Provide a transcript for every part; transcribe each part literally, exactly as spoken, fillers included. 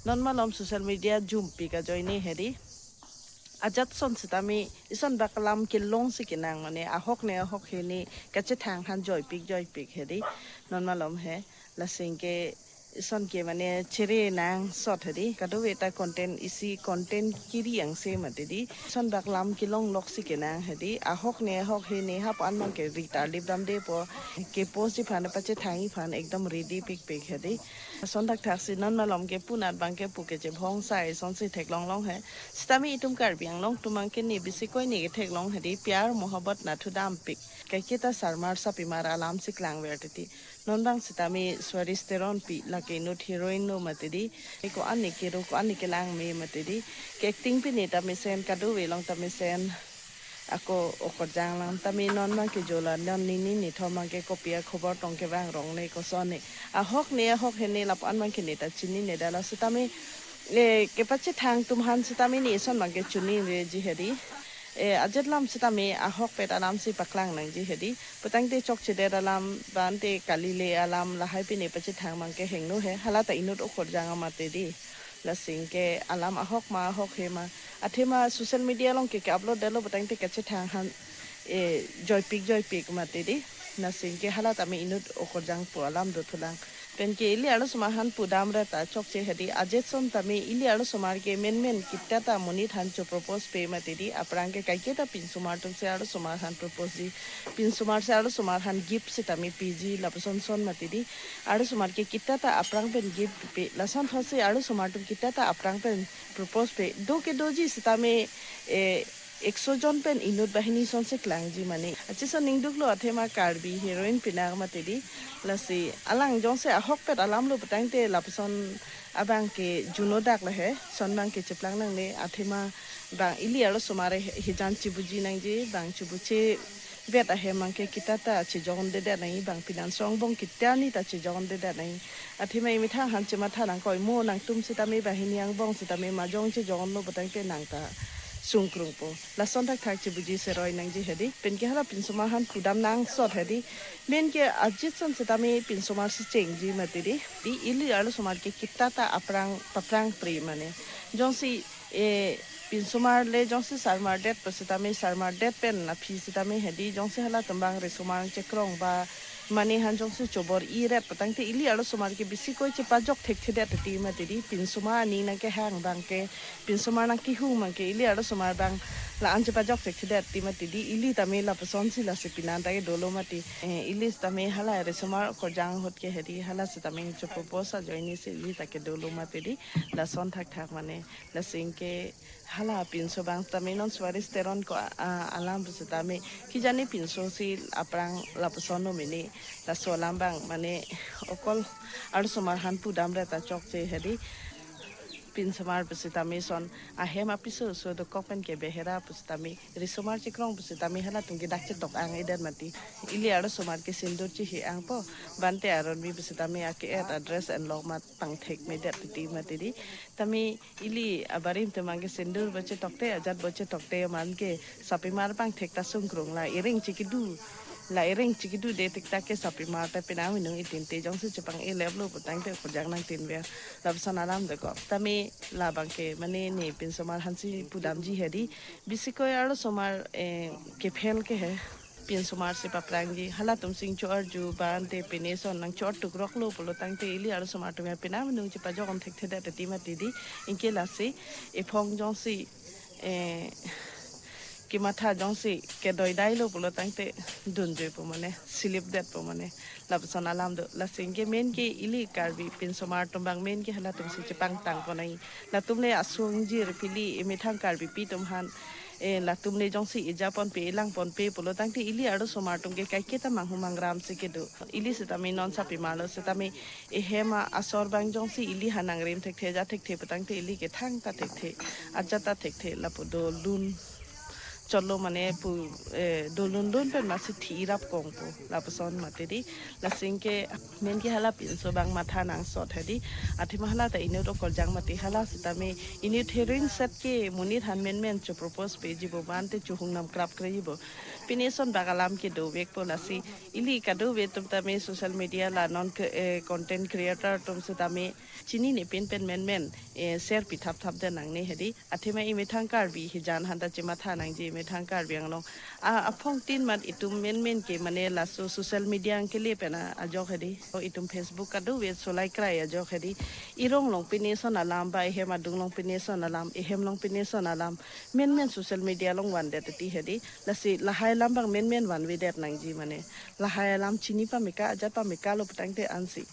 Non malom social media jumpik ajoine hedi. Ajat son sitame ison bak alam kelong si kenang mane ahok ne ahok hene kachethang han joipik joipik hedi. Non malom he lasing ke ison ke mane chere nang sot hedi. Kadokave ta content isi content kiri angse mati di. Ison bak lam kelong lok si kenang hedi. Ahok ne ahok hene hap an mang ke rita lip dam de po. Ke post ji phan pachethang ji phan ekdom ready pikpik hedi. Son thakthak si non malom ke punat bang ke pu ke chebhong sai son si theklong long he. Sitame itum Karbi Anglong tumang ke ne bisi koi ne ke theklong hedi pyar mohabbat nathu dampik. Kaiketa sarmar sapimar alam si klangver titi. Non bang sitame Swaris Teronpi lake inut heroine no mati di. Ko-an ne kero ko-an ne kelang me mati di. Ke acting pine ta mesen kadokave along ta mesen. Ako okorjang lang tame non mang ke jola non nini ni thom mang ke kopi akhobor tong ke bang rong ne koson ne. Ahok ne ahok hene lapu an mang ke ne ta chinine dala sitame. E, kepachethang atum han sitame ne ison mang ke chinine ji hedi. E, ajat lam sitame ahokpet alam si paklang nangji hedi. Putangte chokchedet alam bante kalile alam lahai pine pachethang mang ke hingno he. Hala ta inut okorjang amate di. Lasing ke alam ahok ma ahok he ma. Athema social media along ke ke upload detlo putangte kachethang han, e, joipik joipik mati di. Lasing ke hala tame inut okorjang pu alam do thulang. Pen ke ili arlosomar han pudam re ta chokche hedi ajat son tame ili arlosomar ke menmen kita ta monit han cho propose pe mati di. Aphrang ke kaiketa pinsomar atum si arlosomar han propose di. Pinsomar si arlosomar han gift sitame piji lapuson son mati di. Arlosomar ke kita ta aphrang pen gift pe lason thotsi arlosomar atum kita ta aphrang pen propose pe do ke doji sitame, e, ekso jon pen inut banghini son si klangji mane. Achi son ningduklo athema Karbi heroine pinak mati di. Lasi alang jongsi ahokpet alam lo putangte lapuson abang ke juno dak lahe son bang ke cheplang nangne athema bang ili arlosomar he hijan chibuji nangji bang chibuche vet ahem mang ke kita ta chejong dedet nangji bang pinan song bong kita ni ta chejong dedet nangji. Athema imethang han chematha nang koi mo nangtum sitame banghini angbong sitame majong chejong lo putangte nang ta sungkrung po. Lason thakthak chibuji seroi nangji hedi. Pen ke hala pinsomar han pudam nang sot hedi. Men ke ajat son sitame pinsomar si chengji mati di. Di ili arlosomar ke kita ta aphrang paphrang pri mane. Jongsi, e, pinsomar le jongsi sarmar det pu sitame sarmar det pen aphi sitame hedi jongsi halatum bang risomar chekrong ba mane han jongsi chobor-i ret putangte ili arlosomar ke bisi koi chepajok thekthedet titi mati di pinsomar aning nangkehang bang ke pinsomar nangkehung mang ke ili arlosomar bang la-an chepajok thekthedet ti mati di ili tame lapuson si lasi pinan ta ke dolo mati. E, ili tame hala risomar okorjang ahut ke hedi hala sitame cho propose ajoine si ili ta ke dolo mati di lason thakthak mane. Lasing ke hala pinso bang tame non Swaris Teron ko, a, alam pu sitame kijani pinso si aphrang lapuson no mene laso alam bang mane okol arlosomar han pudam re ta chokche hedi pinsomar pu sitame son ahem apiso so dokok pen ke behera pu sitame risomar chekrong pu sitame halatum ke dak chedok ang edet mati ili arlosomar ke sindur chehi ang po bante aron bi pu sitame ake et address and lok mat pangthek medet titi mati di. Tame ili abarim temang ke sindur boche tokte ajat boche tokte man ke sapimar pangthek ta sungkrung la iring chikidu la iring chikidu de tik tak ke sapimar ta penang minung itinte jongsi chepang-e lep lo putangte okorjang nangtin ver lapuson alam dekok tame labang ke mane ne pinsomar hansi pudamji hedi bisi koi arlosomar, e, kephel ke he. Pinsomar si paphrangji halatum sing cho arju bante pine son nang cho tukrok lo pulo tangte ili arlosomar atum ya penang minung chepajok om thekthedet titi mati di. Anke lasi ephong jongsi, e, kematha jongsi kedoidai lo pulo tangte dunjoi po mane silip det po mane lapuson alam do. Lasing ke men ke ili Karbi pinsomar atum bang men ke halatum si chepangtang po nai latum le asung jir pili imethang Karbipi atum han, e, latum le jongsi ija ponpe ilang ponpe pulo tangte ili arlosomar atum ke kaiketa manghu mangram si kedo. Ili sitame non sapimar lo sitame ehem asor bang jongsi ili ha nangrim thekthe ja thekthe putangte ili ke thang ta thekthe ajat ta thekthe lapu do lun cholo mane pu eh, dolun dun pen masi thi irap kong pu lapuson mati di. Lasi ke men ke hala pinso bang matha nangsot hedi. Athema hala ta inut okorjang mati hala sitame inut heroine set ke monit han menmen cho propose pe jibo bante chuhung nam krap kre jibo. Pine son bak alam ke dovek po lasi ili kadove atum tame social media la non ke eh, content creator atum sitame chinine pin pen menmen eh, share pi thap thap den nangne hedi. Athema emethang Karbi hijan hanta chematha nangji emethang Karbi Anglong a aphong tin mat itum menmen ke mane laso social media ang kele pen a- ajok hedi. O itum Facebook kadove solai krai ajok hedi. Irong long pine son alam ba ehem adung long pine son alam ehem long pine son alam menmen social media long van det ti hedi. Lasi lahai alam bang menmen van ve det nangji mane lahai alam chini pameka ajat pameka lo putangte ansi.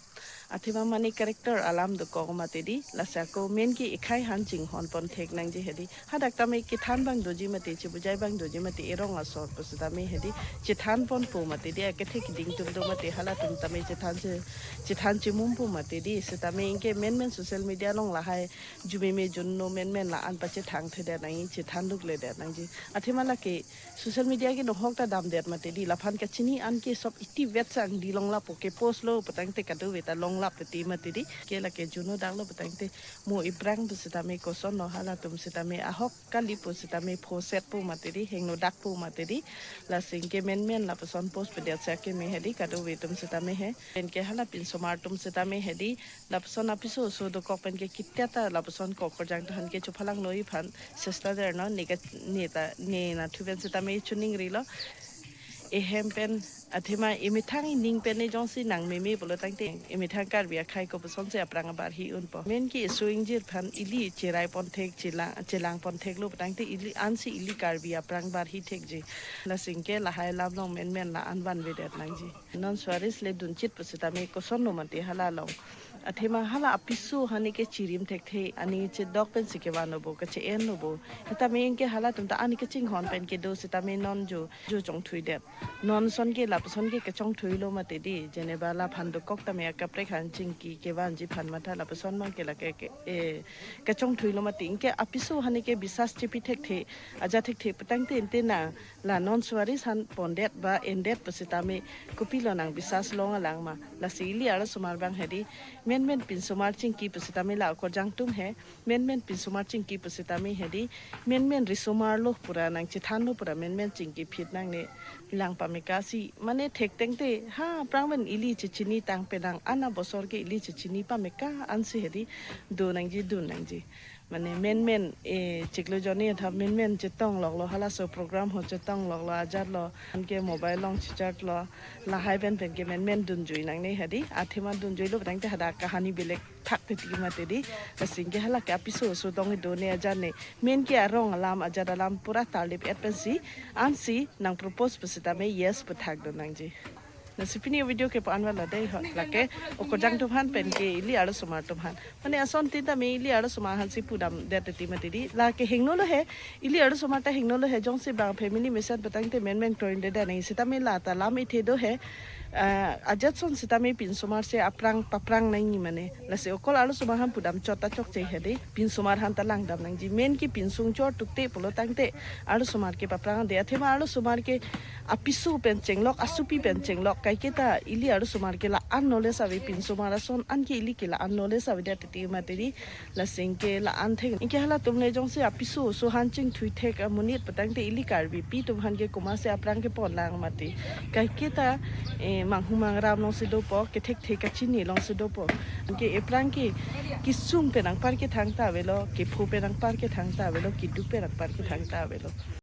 Athema mane character alam dokok mati di. Lasi ako men ke ekhai han chinghon pon thek nangji hedi. Hadak tame kethan bang doji mati chibujai bang doji mati erong asor pu sitame hedi. Chethan pon po mati di ake thek ding tum do mati hala tum tame chethan che chethan chimum po mati di. Sitame inke menmen social media long lahai jumeme junno menmen la an pachethang the det nangji chethan duk le det nangji. Athema lake social media ke nohok ta dam det mati di laphan kachini an ke sop iti vet sang di long lapo ke post lo putangte kadove ta long lap ti mati di. Ke lake juno dak lo putangte mo ibrang pu sitame koson no hala tum sitame ahok kali pu sitame phoset pu mati di hengno dak pu mati di. Lasi ke menmen lapuson post pedet sa ke me hedi kadove tum sitame he. Pen ke hala pinsomar tum sitame hedi. Lapuson apiso so dokok pen ke kitia ta lapuson ko okorjang tuhan ke chuphalang noi phan sister der no ne ka ne ta ne na thu pen sitame chuning ri lo. Ehem pen athema emethang ining pen ne jongsi nang meme pulo tangte emethang Karbi akhai ko puson se aphrang abar hi un po. Men ke isu ingjir phan ili cherai pon thek chelang chelang pon thek lo tangte ili ansi ili Karbi aphrang bar hi thek ji. Lasi ke lahai alam long menmen la an van ve det nangji. Non suaris le dunchit pu sitame koson no mati hala long. Athema hala apiso hani ke chirim thekthe ani chedok pen si kevan lo bo kache-en lo bo. Sitame inke hala tum ta ani kachinghon pen kedo sitame non jo jo chongthui det. Non son ke lapuson ke kachongthui lo mati di. Jeneba laphan dokok tame akaprek han chingki kevan ji phan matha lapuson mang ke lake ke eh, kachongthui lo mati inke apiso hani ke bisas chepi thekthe aja thekthe putangte ente na la non suaris han pondet ba endet pu sitame kopi lo nang bisas long alang ma. Lasi ili arlosomar bang hedi menmen pinsomar chingki pu sitame la okorjang tum he. Menmen pinsomar chingki pu sitame hedi menmen risomar lo pura nang chethan lo pura menmen chingki phit nangne lang pameka si mane thek tengte ha aphrang pen ili chechini tang penang ana bosor ke ili chechini pameka ansi hedi do nangji dun nangji. Mane menmen eh chiklo joni tha menmen chetong lok lo halaso program ho chetong lok lo ajat lo anke mobile long chichat lo lahai pen pen ke menmen dunjui nangne hedi athema dunjui lo tangte hadak kahani belek thak titi mati di. Lasi ke hala ke apiso so dong do ne ajat ne men ke arong alam ajat alam pura tarlip et pensi ansi nang propose pu sitame yes pu thak do nangji. Lasi pini video ke po anwar la dei ho lake okorjang tum han pen ke ili arlosomar tum han. Mane ason tin tame ili arlosomar han si pudam det titi mati di. Lake hengno lo he ili arlosomar ta hengno lo he jongsi bang family mesen pu tangte menmen kroin de dan sitame la ta lam ithe do he. Ah, ajat son sitame pinsomar se aphrang paphrang nangji mane. Lasi okol arlosomar han pudam chot ta chokche hedi. Pinsomar han ta langdam nangji men ke pinsung chor tukte pulo tangte arlosomar ke paphrang de athema arlosomar ke apiso pen chenglok asupi pen chenglok kaiketa ili arlosomar ke la an knowledge ave pinsomar ason anke ili ke la an knowledge ave det titi mati di. Lasi ke la an thek inke hala tum ne jongsi apiso so han chingthui thek amonit pu tangte ili Karbipi tum han ke komat si aphrang ke pon lang mati. Kaiketa eh, manghumang ram long si dopo kethek thek kachini long si dopo. Ke ephrang ke kisung pen angpar ke thang ta avelo kepho pen angpar ke thang ta avelo keduk pen angpar ke thang ta avelo.